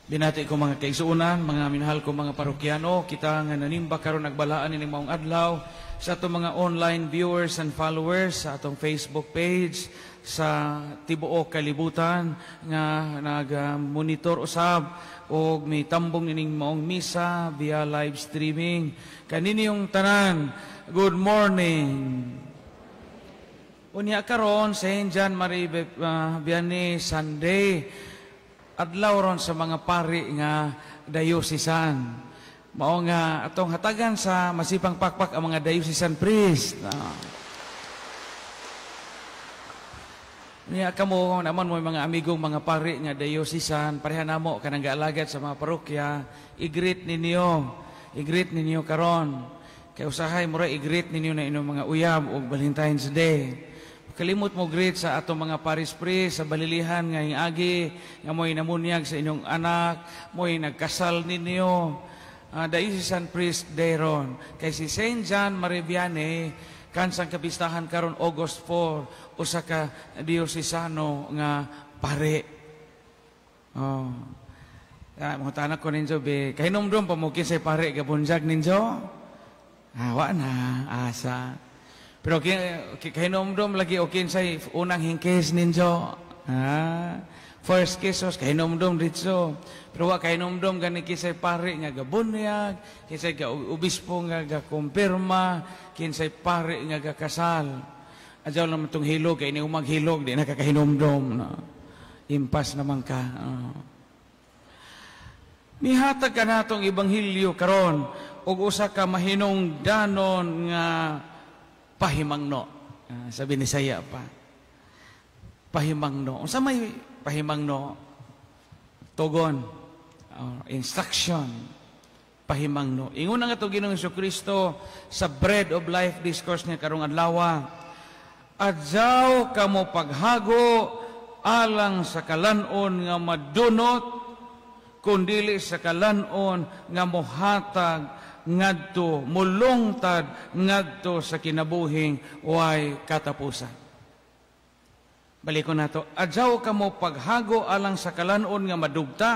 Binati ko mga kaigsuonan, mga minahal ko mga parokyano, kita nga nanimba karon, nagbalaan ining maong adlaw, sa atong mga online viewers and followers sa atong Facebook page sa tibuok kalibutan nga nag-monitor usab og mitambong ining maong misa via live streaming. Kaninyong tanan, good morning. Unya karon, Saint John Marie Vianney Sunday, adlaw ron sa mga pari nga diocesan. Mao nga atong hatagan sa masipang pakpak ang mga diocesan priest. Niya kamo naman mo mga amigong mga pari nga diocesan, pareha namo kanang gaalagad sa mga parokya, i-greet ninyo. I-greet ninyo karon. Kay usahay mura i-greet ninyo na inyong mga uyab og Valentine's Day. Kalimot mo greet sa atong mga parish priest sa Balilihan nga agi nga mo'y namunyag sa inyong anak, mo'y nagkasal ninyo. Diocesan priest day ron. Kay si Saint John Marie Vianney, kansang kapistahan karon August 4, usa ka diosesano nga pare. Oh. Ya, mga ko ninyo be, kahinomdom pa mo kinsay pare gabunyag ninyo? Ah, wa na asa. Pero kahinomdom lagi o kinsay unang hingkis ninyo. Ah, first kiss kahinomdom ditso. Pero wa kahinomdom gani kinsay pare nga gabunyag, kinsay ga obispo nga gakumpirma, kinsay pare nga gakasal. Adyaw naman tong hilog kay ini umag hilog di nakakahinomdom, no. Impas naman ka. Oh. Mihatag ka natong ebanghelyo karon og usa ka mahinungdanon nga pahimangno. Sabi ni saya pa. Pahimangno. Unsa may pahimangno? Tugon. Instruction. Pahimangno. Ingon nga to Ginoong Kristo sa Bread of Life discourse niya karong adlaw. Adyaw kamo paghago alang sa kalanon nga madunot, kundili sa kalanon nga mohatag ngadto, mulungtad ngadto sa kinabuhing way katapusan. Balikon nato. Adyaw kamo paghago alang sa kalanon nga madugta,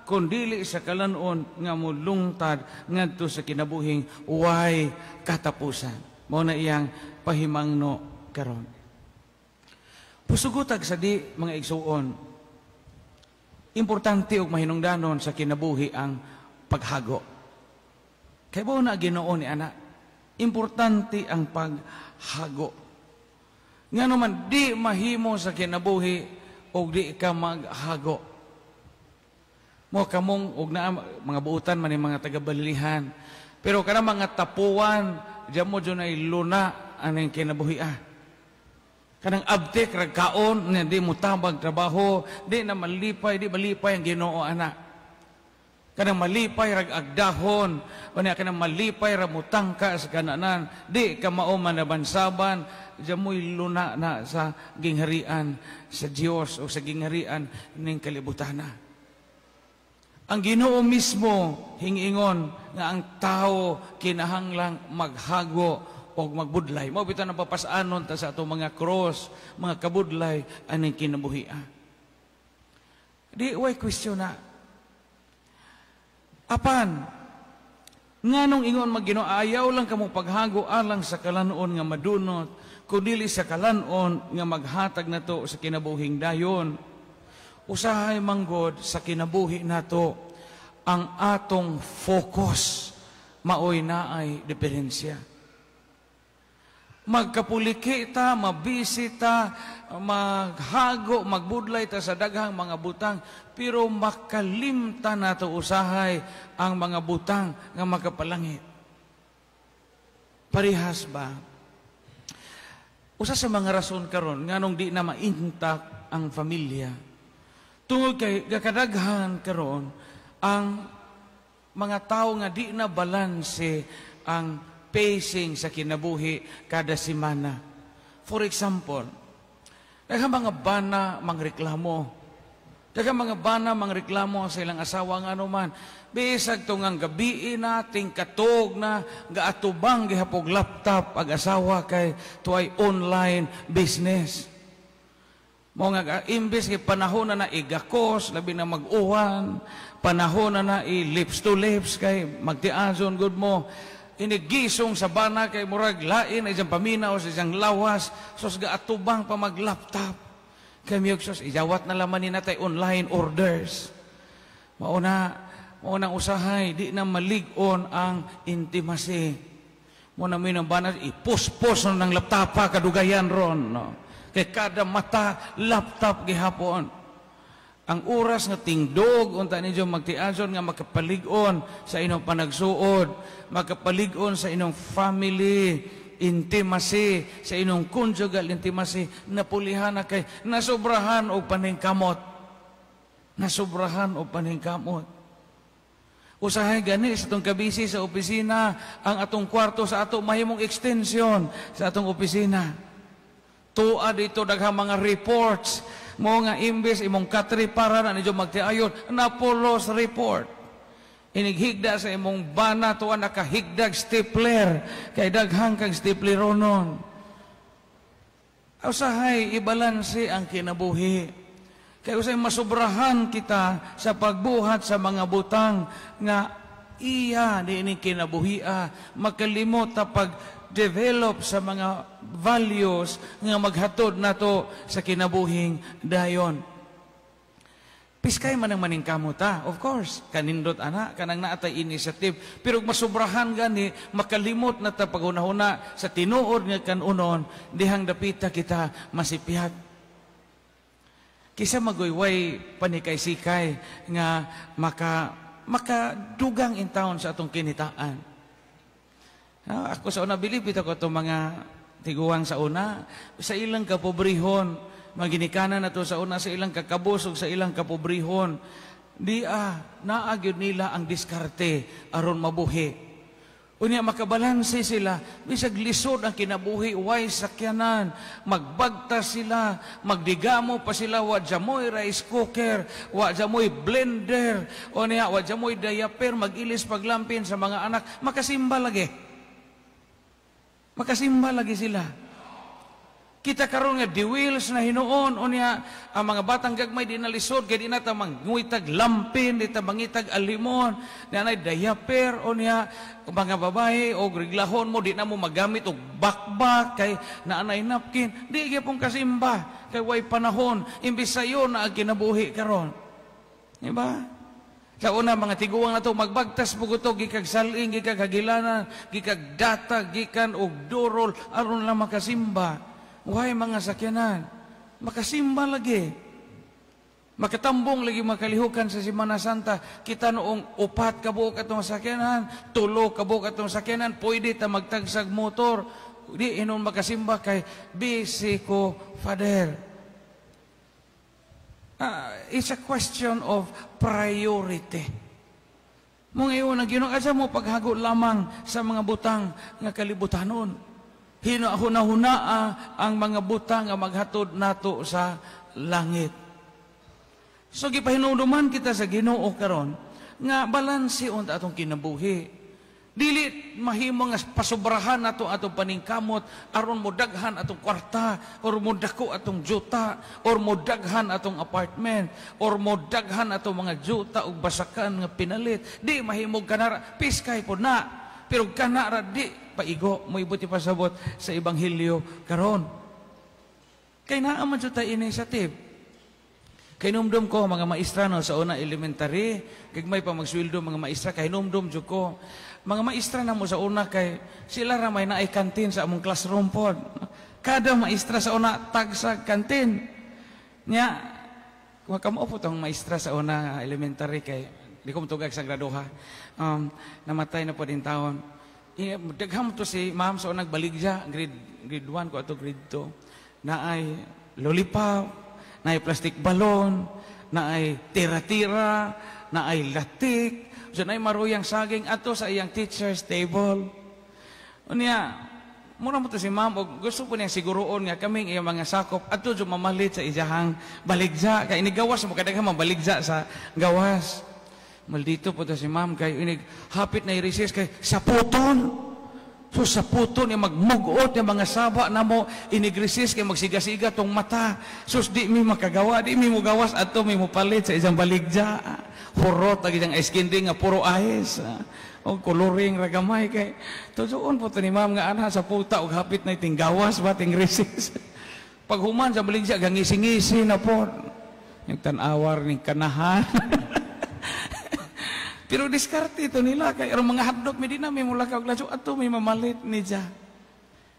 kundili sa kalanon nga mulungtad ngadto sa kinabuhing way katapusan. Mao na iyang pahimangno karon. Pusugutag sa di mga igsuon, importante og mahinungdanon sa kinabuhi ang paghago. Kay bao na Ginoo ni ana, importante ang paghago. Ngano man di mahimo sa kinabuhi og di ka maghago. Mo kamong og naa mga buutan man ni mga taga-Balilihan. Pero kana mga tapuan, diyan mo dyan ay luna aning kinabuhi ah. Kanang abtik rag kaon, di mo tabag trabaho, di na malipay, di malipay ang Ginoo ana. Kanang malipay rag agdahon, unya kanang malipay ra mutangka sa kananan, di ka mao manabansaban, diyan mo'y luna na sa gingharian sa Dios o sa gingharian ning kalibutana. Ang Ginoo mismo hingingon nga ang tao kinahanglang maghago og magbudlay. Mao bitaw nang papasanon ta sa atong mga cross, mga kabudlay aning kinabuhia. Di way question na. Apan nganong ingon mag Ginoo, ayaw lang kamo paghago alang sa kalanon nga madunot, kundili sa kalanon nga maghatag nato sa kinabuhing dayon. Usahay manggod sa kinabuhi nato ang atong focus maoy naay diferensya. Magkapuliki ta, mabisi ta, maghago, magbudlay ta sa daghang mga butang, pero makalimta nato usahay ang mga butang nga makapalangit. Parehas ba? Usa sa mga rason karon nganong di na maintak ang pamilya. Tungod kay gakadaghan karon ang mga tao nga di na balanse ang pacing sa kinabuhi kada semana. For example, daghang mga bana mangreklamo. Daghang mga bana mangreklamo sa ilang asawa nga anuman. Bisag tungang gabii na, tingkatog na, gaatubang gihapog laptop ag asawa kay tuay online business. Mo nga imbes kay panahon na na igakos, labi na mag-uwan, panahon na na i lips to lips kay magtiazon gud mo. Inigisong sa bana kay murag lain ay diyang paminaw sa iyang lawas, sos gaatubang pa mag-laptop. Kay miyog sos ijawat na laman ni natay online orders. Mauna, maunang usahay di na malig-on ang intimacy. Mo na may nang bana ipuspos na ng laptop kadugayan ron, no? Kay kada mata laptop gihapon. Ang oras nga tingdog unta ninyo magtiazon nga makapalig-on sa inyong panagsuod, makapalig-on sa inyong family intimacy, sa inyong conjugal intimacy, napulihan na kay nasobrahan og paningkamot. Nasobrahan og paningkamot. Usahay gani sa atong kabisi sa opisina, ang atong kwarto sa ato mahimong extension sa atong opisina. Tuwa dito daghang mga reports mo nga imbes imong katri para na ninyo magtiayon, napulos report. Inighigda sa imong bana, tuwa nakahigdag stapler kay daghang kag stapleronon. Usahay ibalanse ang kinabuhi. Kay usahay masubrahan kita sa pagbuhat sa mga butang nga iya niining kinabuhia, makalimot ta pag-develop sa mga values nga maghatod nato sa kinabuhing dayon. Piskay man ang maningkamot ta, of course, kanindot ana, kanang naatay initiative, pero masubrahan gani, makalimot na ta paghunahuna sa tinuod nga kanunon, dihang dapita kita masipyat. Kisa maguyway panikay-sikay nga makadugang in town sa atong kinitaan. Ako sa una, bilib ito ko itong mga tiguang sa una, sa ilang kapobrehon, maginikanan na to sa una, sa ilang kakabusog, sa ilang kapobrehon, di naagyod nila ang diskarte aron mabuhi. Unya makabalanse sila, bisag lisod ang kinabuhi, way sakyanan, magbagta sila, magdigamo pa sila, wa jamoy rice cooker, wa jamoy blender, unya wa jamoy diaper, magilis paglampin sa mga anak, makasimba lagi. Makasimba lagi sila. Kita karon nga di wheels na hinuon, unya ang mga batang gagmay di na lisod kay di na ta mangitag lampin, di ta mangitag alimon, di na diaper, unya mga babae og reglahon mo di na mo magamit og bakbak kay naanay napkin, di gyapon kasimba kay way panahon, imbis sayo na ang kinabuhi karon. Di ba? Sa una, mga tiguang na to, magbagtas po ko to, gikag saling, gikag hagilanan, gikag data, gikan og durol, aron lang makasimba. Why mga sakyanan? Makasimba lagi. Makatambong lagi makalihukan sa Semana Santa. Kita noong 4 kabuok atong sakyanan, 3 kabuok atong sakyanan, pwede ta magtagsag motor. Di inon makasimba kay busy ko, Father. It's a question of priority. Mong iyon ang Ginoo, asa mo paghago lamang sa mga butang nga kalibutanon. Hinahuna-hunaa ang mga butang nga maghatod nato sa langit. So gipahinumduman kita sa Ginoo karon nga balanse unta atong kinabuhi. Dili mahimo nga pasubrahan nato atong paningkamot aron modaghan atong kwarta or modako atong juta or modaghan atong apartment or modaghan atong mga juta ug basakan nga pinalit. Di mahimog kanara, piskay pod na, pero kanara di paigo moibuti pasabot sa ebanghelyo karon. Kay naa man jud tay initiative. Kay numdum ko mga maestra no sa una elementary, gagmay pa magsweldo mga maestra, kay numdum jud ko. Mga maestra na mo sa una kay sila ra may naay kantin sa among classroom pod. Kada maestra sa una tagsa kantin. Nya wa kamo po tong maestra sa una elementary kay di ko motugag sa graduha. Namatay na po din taon. Daghang to si ma'am sa unang baligya, grade 1 ko ato grade 2. Naay lollipop, naay plastic balon, naay tira-tira, naay latik, so naay maruyang saging ato sa iyang teacher's table. Unya, muna mo to si ma'am, og gusto po niyang siguroon nga kaming iyang mga sakop ato jud mamalit sa iyahang baligya. Kay inigawas mo kadaghan mabaligya sa gawas. Maldito po to si ma'am kay inig hapit na i-recess kay saputon. So sa puto ni magmugot yung mga saba namo inig-recess kay magsiga-siga tong mata. Sus, di mi makagawa, di mi mugawas adto mi mopalit sa isang baligya. Hurot ag isang ice candy nga puro ice. O coloring ra gamay kay tujuon po to ni ma'am nga ana sa puta og hapit na iting gawas ba ting recess. Paghuman sa baligya, gangisi-ngisi na po. Yung tan-awar ni kanahan. Pero diskarte ito nila kay aron mga hadlok mi, di na mi mulakaw og ladyo, ato mi mamalit ni ja.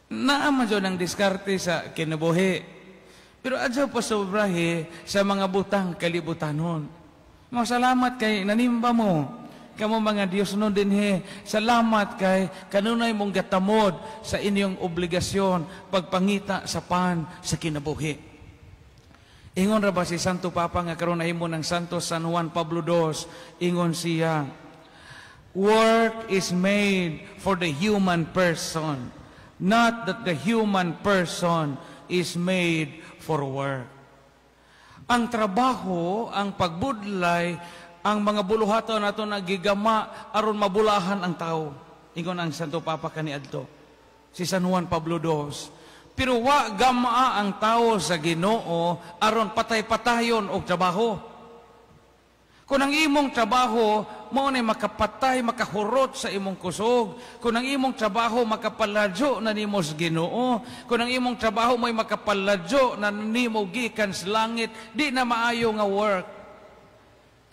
Naa man jud ang diskarte sa kinabuhi. Pero adyaw pa sobrahe sa mga butang kalibutanon. Mo salamat kay nanimba mo. Kamo mga Diyos no dinhi, salamat kay kanunay mong gatamod sa inyong obligasyon pagpangita sa pan sa kinabuhi. Ingon ra ba si Santo Papa nga karon nahimo ng Santo San Juan Pablo II, ingon siya, "Work is made for the human person, not that the human person is made for work." Ang trabaho, ang pagbudlay, ang mga buluhaton nato nagigama aron mabulahan ang tao. Ingon ang Santo Papa kaniadto, si San Juan Pablo II. Pero wa gamaa ang tao sa Ginoo aron patay-patayon og trabaho. Kung ang imong trabaho mao na makapatay, makahurot sa imong kusog, kung ang imong trabaho makapaladyo na nimo sa Ginoo, kung ang imong trabaho mo'y makapaladyo na nimo gikan sa langit, di na maayo nga work.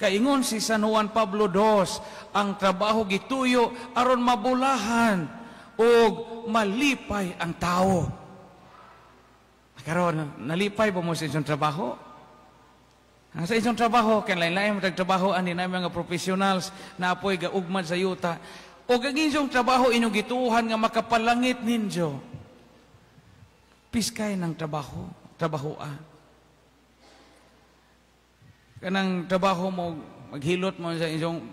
Kaingon si San Juan Pablo II, ang trabaho gituyo aron mabulahan og malipay ang tao. Karon, nalipay ba mo sa inyong trabaho? Ang sa inyong trabaho, kay lain-lain mo trabaho ani na mga professionals na apoy gaugmad sa yuta. O ang inyong trabaho inyong gituohan nga makapalangit ninyo. Piskay ng trabaho, trabahoa. Kanang trabaho mo, maghilot mo sa inyong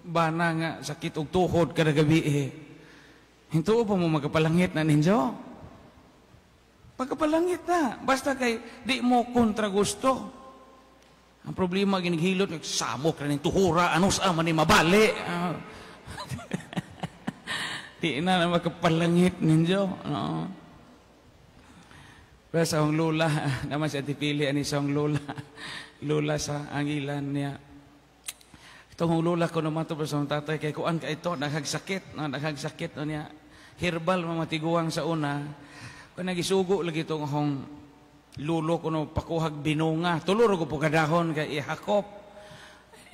bana nga sakit og tuhod kada gabi eh. Hintuo pa mo magapalangit na ninyo? Pagkapalangit na. Basta kay di mo kontra gusto. Ang problema, ginighilot, samok na ning tuhura, ano sa man ni mabali. Di na na makapalangit ninyo. No? Pero sa akong lola, naman siya tipili ani sa akong lola. Lola sa angilan niya. Itong lola ko naman to sa akong tatay, kay kuan ka ito, naghagsakit, no, naghagsakit no niya. Herbal mamatiguang sa una. Kung nagisugo lagi itong akong lulo ko no pakuhag binunga. Tulo ko po kadahon kay ihakop.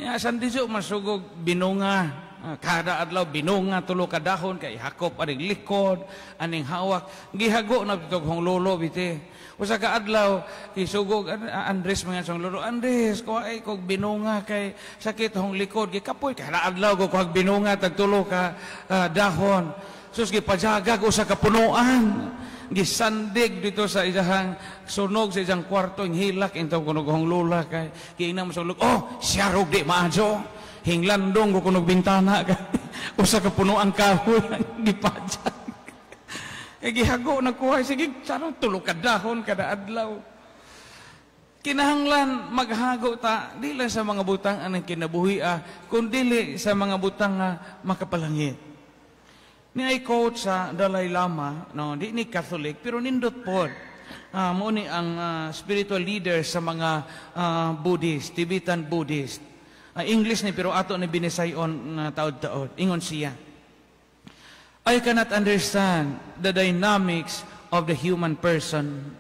Ya, san di masugog binunga. Kada adlaw binunga tulo kadahon kay ihakop aning likod, aning hawak. Gihago na bitog hong lolo biti. Usa ka adlaw isugog Andres mga song lolo, "Andres, kuha ay kog binunga kay sakit hong likod." Gikapoy kada adlaw ko kuhag binunga tag tulo ka dahon. Sus, gipajagag usa ka punuan. Gisandig dito sa isang sunog sa isang kwarto, ang hilak intaw kunog hong lola kay giingnan mo sa ulog, "Oh, siya rog di maajo." Hinglandong ko kunog bintana kay usa ka punuang kahoy ang gipajag. Kay gihago na kuha, sige, sana tulo ka dahon kada adlaw. Kinahanglan maghago ta di lang sa mga butang anang kinabuhi kun dili sa mga butang nga makapalangit. Ni ay quote sa Dalai Lama, no, di ni Catholic, pero nindot pod. Mo ni ang spiritual leader sa mga Buddhist, Tibetan Buddhist. English ni pero ato ni binisayon nga taod-taod. Ingon siya, "I cannot understand the dynamics of the human person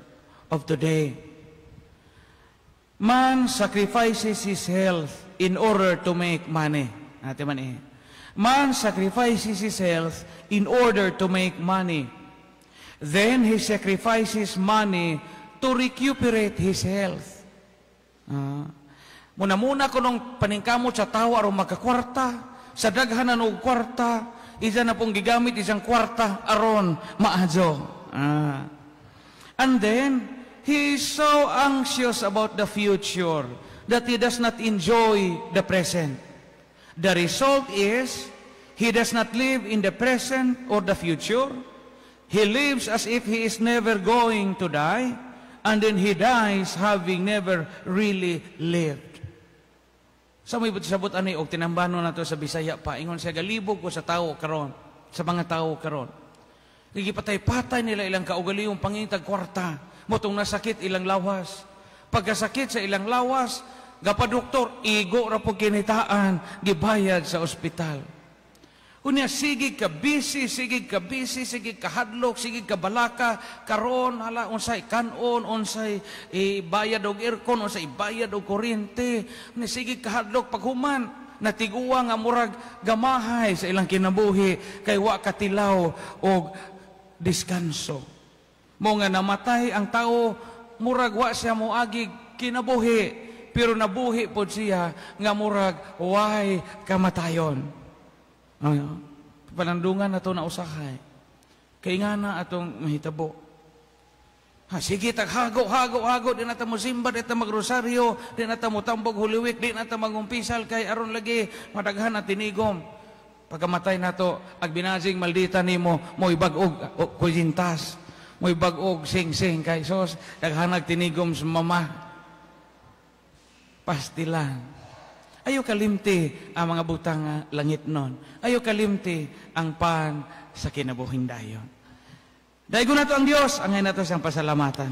of today. Man sacrifices his health in order to make money." Ate man eh. "Man sacrifices his health in order to make money. Then he sacrifices money to recuperate his health." Muna-muna ko nung paningkamot sa tao aron magkakwarta, sa daghanan og kwarta, isa na pong gigamit isang kwarta aron maadyo. "And then, he is so anxious about the future that he does not enjoy the present. The result is, he does not live in the present or the future. He lives as if he is never going to die, and then he dies having never really lived." Sa may sabot ani og tinambano nato sa Bisaya pa, ingon siya, galibog ko sa tao karon, sa mga tao karon. Gipatay-patay nila ilang kaugalingong pangitag kwarta. Mao tong nasakit ilang lawas. Pagkasakit sa ilang lawas, gapa-doktor, igo ra po kinitaan, gibayad sa ospital. Unya sige ka busy, sige ka busy, sige ka hadlok, sige ka balaka, karon hala, unsay kanon, unsay ibayad og aircon, unsay ibayad og kuryente. Unya sige ka hadlok, paghuman natiguwa nga murag gamahay sa ilang kinabuhi kay wa katilaw og diskanso. Mo nga namatay ang tao, murag wa siya moagi kinabuhi, pero nabuhi pod siya nga murag way kamatayon. Ano? Panandungan na to na usahay. Kay nga na atong mahitabo. Ha, sige, taghago, hago, hago, di na ta mo simba, di ta magrosaryo, di na ta mo tambog Holy Week, di na ta magumpisal kay aron lagi madaghan na tinigom. Pagkamatay nato, ag binasing maldita nimo, mo'y bag-og kusintas, mo'y bag-og sing-sing kay sos, daghanag tinigom sa mama. Pastilan. Ayo kalimti ang mga butang langit nun. Ayo kalimti ang pan sa kinabuhing dayon. Daygon nato ang Dios, angay nato siyang pasalamatan.